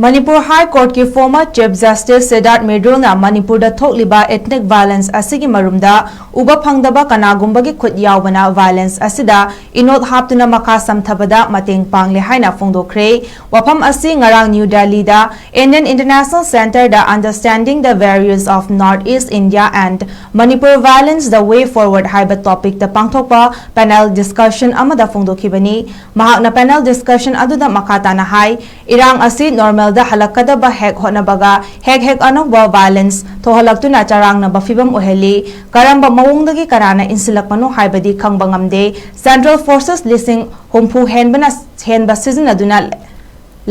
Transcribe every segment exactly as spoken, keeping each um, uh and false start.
ꯃꯅꯤꯄꯨꯔ ꯍꯥꯏ ꯀꯣꯔꯠꯀꯤ former Chief Justice Siddharth Mirul ꯅ ꯃꯅꯤꯄꯨꯔꯗ ꯊꯣꯛꯂꯤꯕ ethnic violence ꯑꯁꯤꯒꯤ ꯃꯔꯨꯝꯗ ꯎꯕ ꯐꯪꯗꯕ ꯀꯅꯥꯒꯨꯝꯕꯒꯤ ꯈꯨꯠ ꯌꯥꯎꯕꯅ violence ꯑꯁꯤꯗ ꯏꯅꯣꯠ ꯍꯥꯞꯇꯨꯅ ꯃꯈꯥ ꯁꯝꯊꯕꯗ ꯃꯇꯦꯡ ꯄꯥꯡꯂꯦ ꯍꯥꯏꯅ ꯐꯣꯡꯗꯣꯛꯈ꯭ꯔꯦ꯫ ꯋꯥꯐꯝ ꯑꯁꯤ ꯉꯔꯥꯡ ꯅ꯭ꯌꯨ ꯗꯦꯜꯂꯤꯗ Indian International Centre the Understanding the Values of North East India and Manipur Violence, the Way Forward ꯍꯥꯏꯕ topic ꯇ ꯄꯥꯡꯊꯣꯛꯄ panel discussion ꯑꯃꯗ ꯐꯣꯡꯗꯣꯛꯈꯤꯕꯅꯤ꯫ ꯃꯍꯥꯛꯅ panel discussion ꯑꯗꯨꯗ ꯃꯈꯥ ꯇꯥꯅ ꯍꯥꯏ, ꯏꯔꯥꯡ ꯑꯁꯤ normal ꯗ ꯍꯜꯂꯛꯀꯗꯕ ꯍꯦꯛ ꯍꯣꯠꯅꯕꯒ ꯍꯦꯛ ꯍꯦꯛ ꯑꯅꯧꯕ violence ꯊꯣꯛꯍꯜꯂꯛꯇꯨꯅ ꯆꯔꯥꯡꯅꯕ ꯐꯤꯚꯝ ꯑꯣꯏꯍꯜꯂꯤ꯫ ꯀꯔꯝꯕ ꯃꯑꯣꯡꯗꯒꯤ ꯀꯅꯥꯅ ꯏꯟꯁꯤꯜꯂꯛꯄꯅꯣ ꯍꯥꯏꯕꯗꯤ ꯈꯪꯕ ꯉꯝꯗꯦ꯫ Central forces ꯂꯤꯁꯤꯡ ꯍꯨꯝꯐꯨ ꯍꯦꯟꯕꯅ, ꯍꯦꯟꯕ ꯁꯤꯖꯤꯟꯅꯗꯨꯅ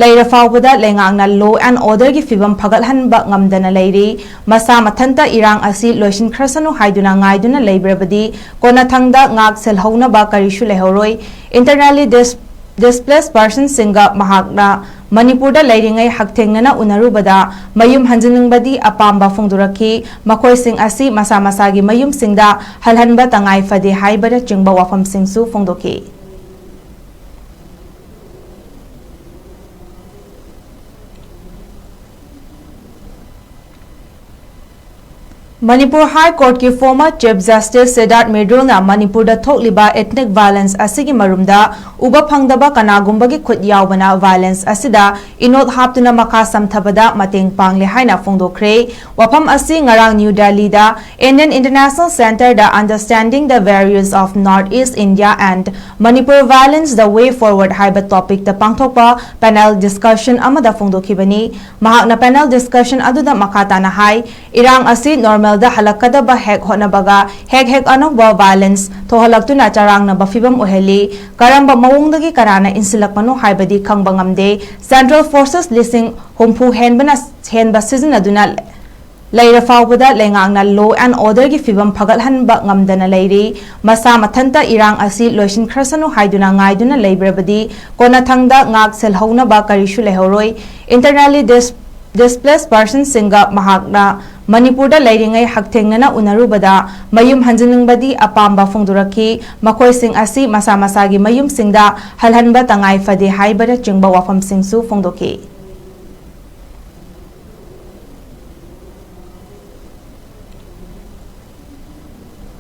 ꯂꯩꯔ ꯐꯥꯎꯕꯗ ꯂꯩꯉꯥꯛꯅ law and order ꯒꯤ ꯐꯤꯚꯝ ꯐꯒꯠꯍꯟꯕ ꯉꯝꯗꯅ ꯂꯩꯔꯤ꯫ ꯃꯁꯥ ꯃꯊꯟꯇ ꯏꯔꯥꯡ ꯑꯁꯤ ꯂꯣꯏꯁꯤꯟꯈ꯭ꯔꯁꯅꯨ ꯍꯥꯏꯗꯨꯅ ꯉꯥꯏꯗꯨꯅ ꯂꯩꯕ꯭ꯔꯕꯗꯤ ꯀꯣꯟꯅꯊꯪꯗ ꯉꯥꯛ ꯁꯦꯜꯍꯧꯅꯕ ꯀꯔꯤꯁꯨ ꯂꯩꯍꯧꯔꯣꯏ꯫ Internally dis-, displaced person ꯁꯤꯡꯒ ꯃꯍꯥꯛꯅ ꯃꯅꯤꯄꯨꯔꯗ ꯂꯩꯔꯤꯉꯩ ꯍꯛꯊꯦꯡꯅꯅ ꯎꯅꯔꯨꯕꯗ ꯃꯌꯨꯝ ꯍꯟꯖꯤꯟꯅꯤꯡꯕꯗꯤ ꯑꯄꯥꯝꯕ ꯐꯣꯡꯗꯣꯔꯛꯈꯤ꯫ ꯃꯈꯣꯏꯁꯤꯡ ꯑꯁꯤ ꯃꯁꯥ ꯃꯁꯥꯒꯤ ꯃꯌꯨꯝꯁꯤꯡꯗ ꯍꯜꯍꯟꯕ ꯇꯉꯥꯏ ꯐꯗꯦ ꯍꯥꯏꯕꯅꯆꯤꯡꯕ ꯋꯥꯐꯝꯁꯤꯡꯁꯨ ꯐꯣꯡꯗꯣꯛꯈꯤ꯫ ꯃꯅꯤꯄꯨꯔ ꯍꯥꯏ ꯀꯣꯔꯠꯀꯤ former Chief Justice Siddharth Mirul ꯅ ꯃꯅꯤꯄꯨꯔꯗ ꯊꯣꯛꯂꯤꯕ ethnic violence ꯑꯁꯤꯒꯤ ꯃꯔꯨꯝꯗ ꯎꯕ ꯐꯪꯗꯕ ꯀꯅꯥꯒꯨꯝꯕꯒꯤ ꯈꯨꯠ ꯌꯥꯎꯕꯅ violence ꯑꯁꯤꯗ ꯏꯅꯣꯠ ꯍꯥꯞꯇꯨꯅ ꯃꯈꯥ ꯁꯝꯊꯕꯗ ꯃꯇꯦꯡ ꯄꯥꯡꯂꯦ ꯍꯥꯏꯅ ꯐꯣꯡꯗꯣꯛꯈ꯭ꯔꯦ꯫ ꯋꯥꯐꯝ ꯑꯁꯤ ꯉꯔꯥꯡ ꯅ꯭ꯌꯨ ꯗꯦꯜꯂꯤꯗ Indian International Centre the Understanding the Values of North East India and Manipur Violence, the Way Forward ꯍꯥꯏꯕ topic ꯇ ꯄꯥꯡꯊꯣꯛꯄ panel discussion ꯑꯃꯗ ꯐꯣꯡꯗꯣꯛꯈꯤꯕꯅꯤ꯫ ꯃꯍꯥꯛꯅ panel discussion ꯑꯗꯨꯗ ꯃꯈꯥ ꯇꯥꯅ ꯍꯥꯏ, ꯏꯔꯥꯡ ꯑꯁꯤ normal ꯗ ꯍꯜꯂꯛꯀꯗꯕ ꯍꯦꯛ ꯍꯣꯠꯅꯕꯒ ꯍꯦꯛ ꯍꯦꯛ ꯑꯅꯧꯕ violence ꯊꯣꯛꯍꯜꯂꯛꯇꯨꯅ ꯆꯔꯥꯡꯅꯕ ꯐꯤꯚꯝ ꯑꯣꯏꯍꯜꯂꯤ꯫ ꯀꯔꯝꯕ ꯃꯑꯣꯡꯗꯒꯤ ꯀꯅꯥꯅ ꯏꯟꯁꯤꯜꯂꯛꯄꯅꯣ ꯍꯥꯏꯕꯗꯤ ꯈꯪꯕ ꯉꯝꯗꯦ꯫ Central forces ꯂꯤꯁꯤꯡ ꯍꯨꯝꯐꯨ ꯍꯦꯟꯕꯅ, ꯍꯦꯟꯕ ꯁꯤꯖꯤꯟꯅꯗꯨꯅ ꯂꯩꯔ ꯐꯥꯎꯕꯗ ꯂꯩꯉꯥꯛꯅ law and order ꯒꯤ ꯐꯤꯚꯝ ꯐꯒꯠꯍꯟꯕ ꯉꯝꯗꯅ ꯂꯩꯔꯤ꯫ ꯃꯁꯥ ꯃꯊꯟꯇ ꯏꯔꯥꯡ ꯑꯁꯤ ꯂꯣꯏꯁꯤꯟꯈ꯭ꯔꯁꯅꯨ ꯍꯥꯏꯗꯨꯅ ꯉꯥꯏꯗꯨꯅ ꯂꯩꯕ꯭ꯔꯕꯗꯤ ꯀꯣꯟꯅꯊꯪꯗ ꯉꯥꯛ ꯁꯦꯜꯍꯧꯅꯕ ꯀꯔꯤꯁꯨ ꯂꯩꯍꯧꯔꯣꯏ꯫ Internally dis-, displaced person ꯁꯤꯡꯒ ꯃꯍꯥꯛꯅ ꯃꯅꯤꯄꯨꯔꯗ ꯂꯩꯔꯤꯉꯩ ꯍꯛꯊꯦꯡꯅꯅ ꯎꯅꯔꯨꯕꯗ ꯃꯌꯨꯝ ꯍꯟꯖꯤꯟꯅꯤꯡꯕꯗꯤ ꯑꯄꯥꯝꯕ ꯐꯣꯡꯗꯣꯔꯛꯈꯤ꯫ ꯃꯈꯣꯏꯁꯤꯡ ꯑꯁꯤ ꯃꯁꯥ ꯃꯁꯥꯒꯤ ꯃꯌꯨꯝꯁꯤꯡꯗ ꯍꯜꯍꯟꯕ ꯇꯉꯥꯏ ꯐꯗꯦ ꯍꯥꯏꯕꯅꯆꯤꯡꯕ ꯋꯥꯐꯝꯁꯤꯡꯁꯨ ꯐꯣꯡꯗꯣꯛꯈꯤ꯫